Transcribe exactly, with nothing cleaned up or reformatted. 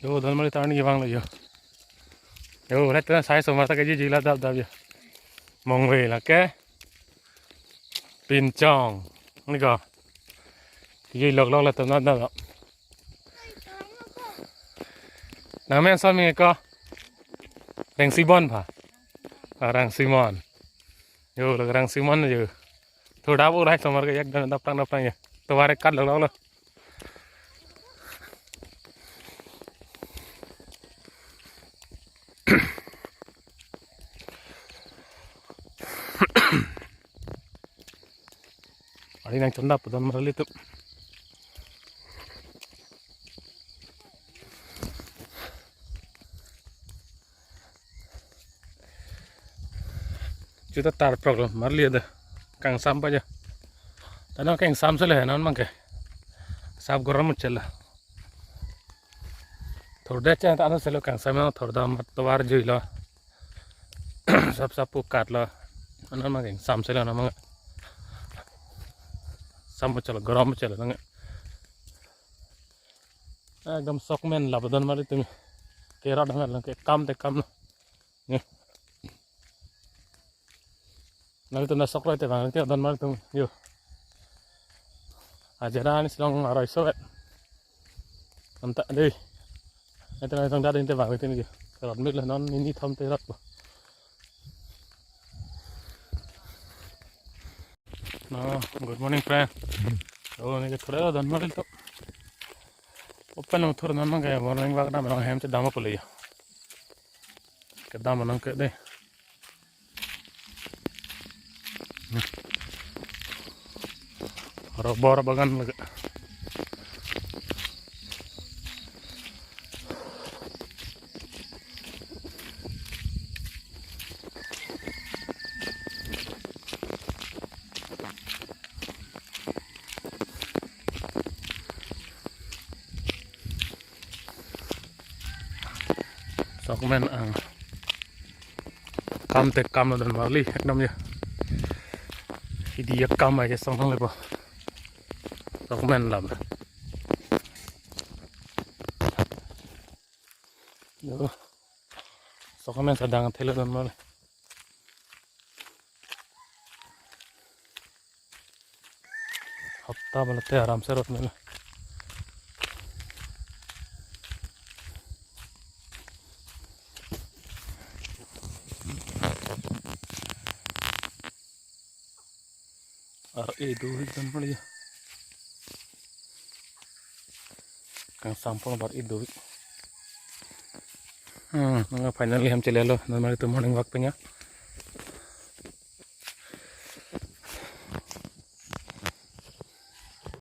Yo, don mali tarni vanglo yo. Yo, ret na sai somar ta kejui jui la dap dap yo. Mongve lake. Pinchong. Ni ko. Kejui lok lok latum na dap dap. Nangmen son mi ko. Rengsimon pha. Ah, Rengsimon. Yo, lok Rengsimon yo. Thoda bo rai somar ke ek dam dap tang dap tang yo. Tovar ek kat lok lok lo. Ari nangchondap don marli atum. Juta tar problem marli ada. Kangsam pa ja. Tana kangsam sele non mangke. Sap gorom chela. Thordet cha ta ano selo kangsam no thorda mat tovar juilo. Sap sap pu katlo. Ano mang kangsam selo no mang. Sam chelo gorom chelo nang. Ekdom sok men lap don mali atum. Kerot hang lang ke kam te kam. Nge. Nangtum na sok roi te bang te don mali atum yo. Ajera ni silong aroi so vet. Anta dei. Ante nangtum da dei te bang te ni yo. Rot mik le non ni ni thom te rot bo. No, good morning friend. Oh, ni ke thore don mali to. Open no thore non mang ke morning walk dam long hem che dam ko le yo. Kedam nang ke dei. Rubber bagan lake. Sok men ang. Kam te kam lo don mali ekdom ya. Idi ya kam aja song nang lepo. Sok men lam. Yo. Sok men sadang thelo don mali. Hapta bala te aram se rot mela. Ar e do hi dan pali. Kangsam pon bar e do hi. Hmm, nang finally hem chelelo, normal itu morning walk punya.